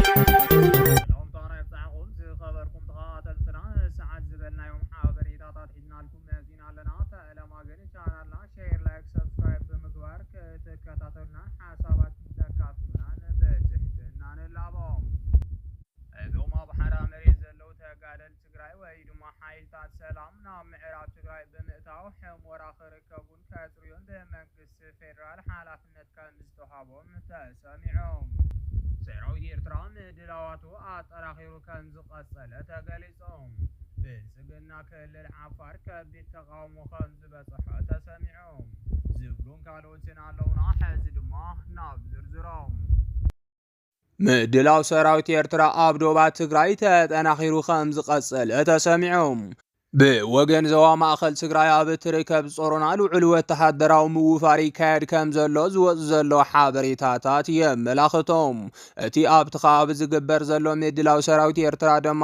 ሰላምታ ናይ ብጻሕኹም ዝኸበርኩም ተኸታተልትና፣ ሰዓት ዝበልናዮም ሓበሬታታት ሒዝናልኩም መጺና ኣለና። ተለማገን ቻናልና ሼር፣ ላይክ፣ ሰብስክራይብ ብምግባር ክትከታተሉና ሓሳባትኩም ተካፍሉና ብትሕትና ንላቦ። እዞም ኣብ ሓራ መሬት ዘለዉ ተጋደልቲ ትግራይ ወይ ድማ ሓይልታት ሰላም ናብ ምዕራብ ትግራይ ብምእታው ሕሞራ ክርከቡን ከጽርዩን ብመንግስቲ ፌደራል ሓላፍነት ከም ዝተዋህቦም ተሰሚዖም። ሰራዊት ኤርትራ ምድላዋቱ ኣጠናኺሩ ከም ዝቐጸለ ተገሊጾም። ብልጽግና ክልል ዓፋር ከቢድ ተቓውሞ ከም ዝበጽሖ ተሰሚዖም። ዝብሉን ካልኦትን ኣለውና። ሕዚ ድማ ናብ ዝርዝሮም። ምድላው ሰራዊት ኤርትራ ኣብ ዶባት ትግራይ ተጠናኺሩ ከም ዝቐጸለ ተሰሚዑ። ብወገን ዞባ ማእኸል ትግራይ ኣብ እትርከብ ጾሮና ልዑል ወተሃደራዊ ምውፋር ይካየድ ከም ዘሎ ዝወጹ ዘለዉ ሓበሬታታት የመላኽቶም። እቲ ኣብቲ ከባቢ ዝግበር ዘሎ ምድላው ሰራዊት ኤርትራ ድማ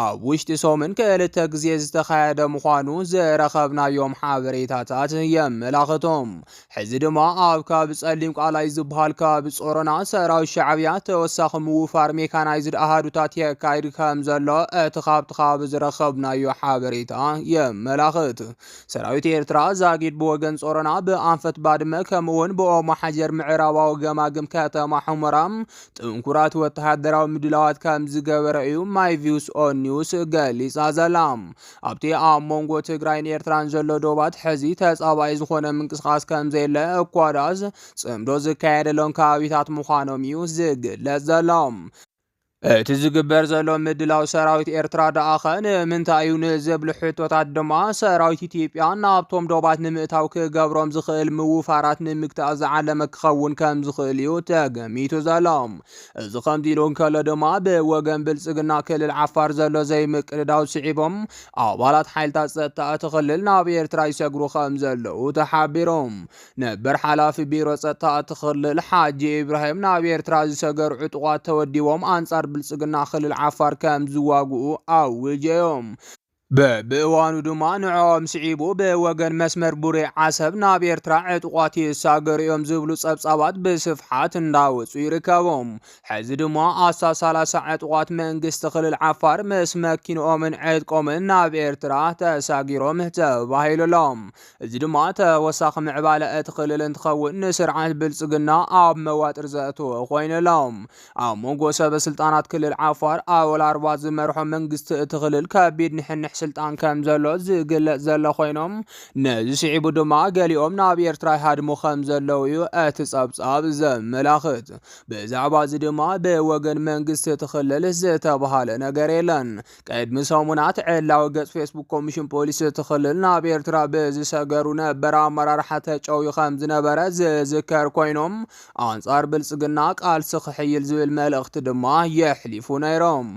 ኣብ ውሽጢ ሰሙን ክልተ ግዜ ዝተኻየደ ምዃኑ ዝረኸብናዮም ሓበሬታታት የመላኽቶም። ሕዚ ድማ ኣብ ከባቢ ጸሊም ቃላይ ዝበሃል ከባቢ ጾሮና ሰራዊት ሻዕብያ ተወሳኺ ምውፋር ሜካናይዝድ ኣሃዱታት የካይድ ከም ዘሎ እቲ ካብቲ ከባቢ ዝረኸብናዮ ሓበሬታ የመላኽት። ሰራዊት ኤርትራ ዛጊድ ብወገን ጾሮና ብኣንፈት ባድመ ከምኡውን ብኦሞ ሓጀር ምዕራባዊ ገማግም ከተማ ሑመራ ጥንኩራት ወተሃደራዊ ምድላዋት ከም ዝገበረ እዩ ማይ ቪውስ ኦን ኒውስ ገሊጻ ዘላ። ኣብቲ ኣብ መንጎ ትግራይን ኤርትራን ዘሎ ዶባት ሕዚ ተጻባኢ ዝኾነ ምንቅስቓስ ከም ዘየለ እኳ ደኣስ ጽምዶ ዝካየደሎም ከባቢታት ምዃኖም እዩ ዝግለጽ ዘሎ። እቲ ዝግበር ዘሎ ምድላው ሰራዊት ኤርትራ ደኣኸ ንምንታይ እዩ ንዝብሉ ሕቶታት ድማ ሰራዊት ኢትዮጵያ ናብቶም ዶባት ንምእታው ክገብሮም ዝኽእል ምውፋራት ንምግታእ ዝዓለመ ክኸውን ከም ዝኽእል እዩ ተገሚቱ ዘሎ። እዚ ከምዚ ኢሉ እንከሎ ድማ ብወገን ብልጽግና ክልል ዓፋር ዘሎ ዘይምቅድዳው ስዒቦም ኣባላት ሓይልታት ጸጥታ እቲ ክልል ናብ ኤርትራ ይሰግሩ ከም ዘለዉ ተሓቢሮም። ነበር ሓላፊ ቢሮ ጸጥታ እቲ ክልል ሓጂ ኢብራሂም ናብ ኤርትራ ዝሰገሩ ዕጡቓት ተወዲቦም ኣንጻር ብልጽግና ክልል ዓፋር ከም ዝዋግኡ ኣውጀዮም። በብእዋኑ ድማ ንዕኦም ስዒቡ ብወገን መስመር ቡሬ ዓሰብ ናብ ኤርትራ ዕጡቓት ይሳገሩ እዮም ዝብሉ ጸብጻባት ብስፍሓት እንዳወጹ ይርከቦም። ሕዚ ድማ ኣስታት ሰላሳ ዕጡቓት መንግስቲ ክልል ዓፋር ምስ መኪንኦምን ዕጥቆምን ናብ ኤርትራ ተሳጊሮም ተባሂሉሎም። እዚ ድማ ተወሳኺ ምዕባለ እቲ ክልል እንትኸውን ንስርዓት ብልጽግና ኣብ መዋጥር ዘእተወ ኮይኑሎም። ኣብ መንጎ ሰበ ስልጣናት ክልል ዓፋር ኣወል ኣርባ ዝመርሖ መንግስቲ እቲ ክልል ከቢድ ንሕንሕ ስልጣን ከም ዘሎ ዝግለጽ ዘሎ ኮይኖም ነዚ ስዒቡ ድማ ገሊኦም ናብ ኤርትራ ይሃድሙ ከም ዘለዉ እዩ እቲ ጸብጻብ ዘመላኽት። ብዛዕባ እዚ ድማ ብወገን መንግስቲ እቲ ክልል ዝተባሃለ ነገር የለን። ቅድሚ ሰሙናት ዕላዊ ገጽ ፌስቡክ ኮሚሽን ፖሊስ እቲ ክልል ናብ ኤርትራ ብዝሰገሩ ነበር ኣመራርሓ ተጨውዩ ከም ዝነበረ ዝዝከር ኮይኖም ኣንጻር ብልጽግና ቃልሲ ክሕይል ዝብል መልእኽቲ ድማ የሕሊፉ ነይሮም።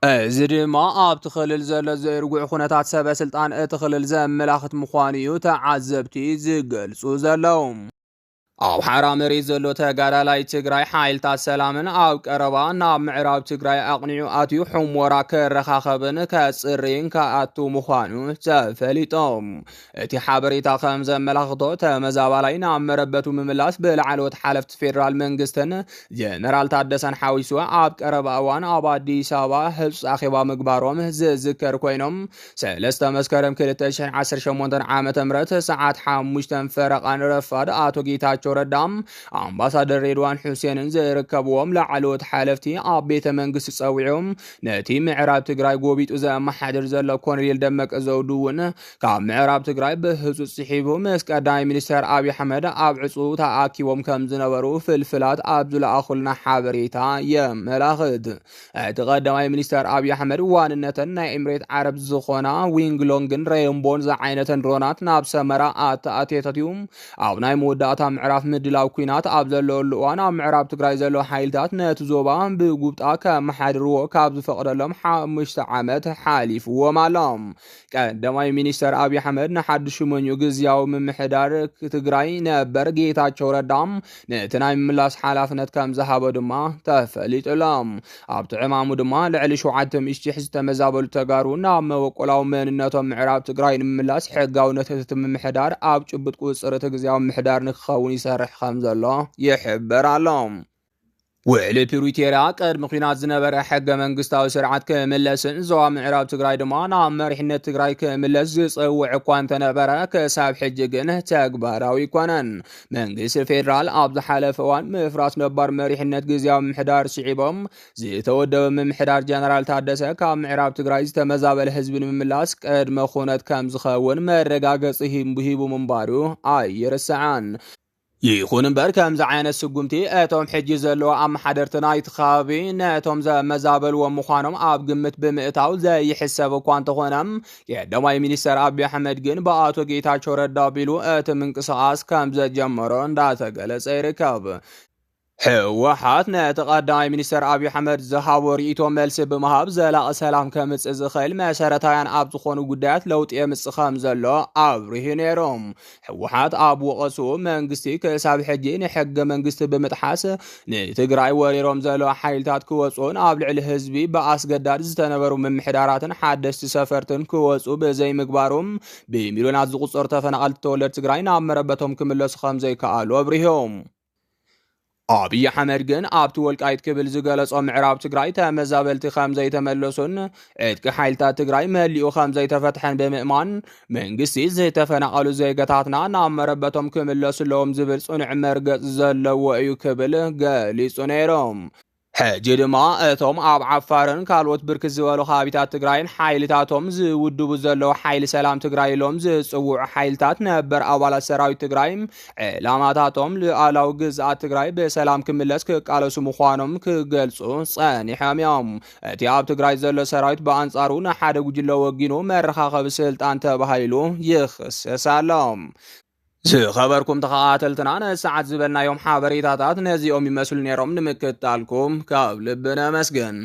እዚ ድማ ኣብቲ ክልል ዘሎ ዘይርጉዕ ኩነታት ሰበ ስልጣን እቲ ክልል ዘመላኽት ምዃኑ እዩ ተዓዘብቲ ዝገልጹ ዘለዉ። ኣብ ሓራ መሬት ዘሎ ተጋዳላይ ትግራይ ሓይልታት ሰላምን ኣብ ቀረባ ናብ ምዕራብ ትግራይ ኣቕኒዑ ኣትዩ ሑሞራ ክረኻኸብን ከጽርይን ክኣቱ ምዃኑ ተፈሊጦም። እቲ ሓበሬታ ከም ዘመላኽቶ ተመዛባላይ ናብ መረበቱ ምምላስ ብላዕለዎት ሓለፍቲ ፌደራል መንግስትን ጀነራል ታደሰን ሓዊሱ ኣብ ቀረባ እዋን ኣብ ኣዲስ ኣበባ ህጹጽ ኣኼባ ምግባሮም ዝዝከር ኮይኖም ሰለስተ መስከረም ክልተ ሽሕን ዓሰርተ ሸሞንተን ዓመተ ምህረት ሰዓት ሓሙሽተ ፈረቓ ንረፋድ ኣቶ ጌታቸው ረዳ ኣምባሳደር ሬድዋን ሑሴንን ዝርከብዎም ላዕለዎት ሓለፍቲ ኣብ ቤተ መንግስቲ ጸዊዖም ነቲ ምዕራብ ትግራይ ጎቢጡ ዘመሓድር ዘሎ ኮሎኔል ደመቀ ዘውዱ እውን ካብ ምዕራብ ትግራይ ብህጹጽ ጽሒፉ ምስ ቀዳማይ ሚኒስተር ኣብይ ኣሕመድ ኣብ ዕጹ ተኣኪቦም ከም ዝነበሩ ፍልፍላት ኣብ ዝለኣኹልና ሓበሬታ የመላኽት። እቲ ቀዳማይ ሚኒስተር ኣብይ ኣሕመድ ዋንነተን ናይ ኤምሬት ዓረብ ዝኾና ዊንግ ሎንግን ሬንቦን ዝዓይነተን ድሮናት ናብ ሰመራ ኣተኣትየተትዩ ኣብ ናይ መወዳእታ ምዕራብ ምድላው ኲናት ኣብ ዘለወሉ እዋን ኣብ ምዕራብ ትግራይ ዘለዉ ሓይልታት ነቲ ዞባ ብጉብጣ ከመሓድርዎ ካብ ዝፈቕደሎም ሓሙሽተ ዓመት ሓሊፍዎም ኣሎ። ቀዳማይ ሚኒስተር ኣብይ ኣሕመድ ንሓድሽ ሽመኙ ግዝያዊ ምምሕዳር ትግራይ ነበር ጌታቸው ረዳ ነቲ ናይ ምምላስ ሓላፍነት ከም ዝሃቦ ድማ ተፈሊጡ ኣሎ። ኣብቲ ዕማሙ ድማ ልዕሊ ሸውዓተ ሚእቲ ሺሕ ዝተመዛበሉ ተጋሩ ናብ መበቆላዊ መንነቶም ምዕራብ ትግራይ ንምምላስ ሕጋውነት እቲ ምምሕዳር ኣብ ጭቡጥ ቁፅፅር እቲ ግዝያዊ ምምሕዳር ንክኸውን ይሰርሕ ከም ዘሎ ይሕበር ኣሎ። ውዕሊ ፕሪቶርያ ቅድሚ ኲናት ዝነበረ ሕገ መንግስታዊ ስርዓት ክምለስን ዞባ ምዕራብ ትግራይ ድማ ናብ መሪሕነት ትግራይ ክምለስ ዝፅውዕ እኳ እንተነበረ ክሳብ ሕጂ ግን ተግባራዊ ኣይኮነን። መንግስቲ ፌዴራል ኣብ ዝሓለፈ እዋን ምፍራስ ነባር መሪሕነት ግዝያዊ ምምሕዳር ስዒቦም ዝተወደበ ምምሕዳር ጀነራል ታደሰ ካብ ምዕራብ ትግራይ ዝተመዛበለ ህዝቢ ንምምላስ ቅድመ ኩነት ከም ዝኸውን መረጋገፂ ሂቡ ሂቡ ምንባሩ ኣይርሳዕን። ይኹን እምበር ከምዚ ዓይነት ስጉምቲ እቶም ሕጂ ዘለዉ ኣመሓደርቲ ናይቲ ከባቢ ነቶም ዘመዛበልዎም ምዃኖም ኣብ ግምት ብምእታው ዘይሕሰብ እኳ እንተኾነ ቀዳማይ ሚኒስተር ኣብይ ኣሕመድ ግን ብኣቶ ጌታቸው ረዳ ኣቢሉ እቲ ምንቅስቓስ ከም ዘጀመሮ እንዳተገለጸ ይርከብ። ህወሓት ነቲ ቀዳማይ ሚኒስተር ኣብይ ኣሕመድ ዝሃቦ ርእይቶ መልሲ ብምሃብ ዘላቒ ሰላም ከምጽእ ዝኽእል መሰረታውያን ኣብ ዝኾኑ ጉዳያት ለውጢ የምጽእ ከም ዘሎ ኣብሪሁ ነይሩ። ህወሓት ኣብ ወቐስኡ መንግስቲ ክሳብ ሕጂ ንሕገ መንግስቲ ብምጥሓስ ንትግራይ ወሪሮም ዘለዉ ሓይልታት ክወፁን ኣብ ልዕሊ ህዝቢ ብኣስገዳድ ዝተነበሩ ምምሕዳራትን ሓደስቲ ሰፈርትን ክወፁ ብዘይምግባሩ ብሚልዮናት ዝቑፀሩ ተፈናቐልቲ ተወለድ ትግራይ ናብ መረበቶም ክምለሱ ከም ዘይከኣሉ ኣብሪሆም። ኣብይ ኣሕመድ ግን ኣብቲ ወልቃይት ክብል ዝገለጾ ምዕራብ ትግራይ ተመዛበልቲ ከም ዘይተመለሱን ዕጥቂ ሓይልታት ትግራይ መሊኡ ከም ዘይተፈትሐን ብምእማን መንግስቲ ዝተፈናቐሉ ዜጋታትና ናብ መረበቶም ክምለሱ ኣለዎም ዝብል ጽኑዕ መርገጽ ዘለዎ እዩ ክብል ገሊጹ ነይሩ። ሕጂ ድማ እቶም ኣብ ዓፋርን ካልኦት ብርክት ዝበሉ ከባቢታት ትግራይን ሓይልታቶም ዝውድቡ ዘለዉ ሓይሊ ሰላም ትግራይ ኢሎም ዝጽውዑ ሓይልታት ነበር ኣባላት ሰራዊት ትግራይ ዕላማታቶም ሉኣላዊ ግዝኣት ትግራይ ብሰላም ክምለስ ክቃለሱ ምዃኖም ክገልጹ ጸኒሖም እዮም። እቲ ኣብ ትግራይ ዘሎ ሰራዊት ብኣንጻሩ ንሓደ ጉጅለ ወጊኑ መረኻኸቢ ስልጣን ተባሂሉ ይኽሰስ ኣሎ። ዝኸበርኩም ተኸታተልትና ነሰዓት ዝበልናዮም ሓበሬታታት ነዚኦም ይመስሉ ነይሮም። ንምክትታልኩም ካብ ልቢ ነመስግን።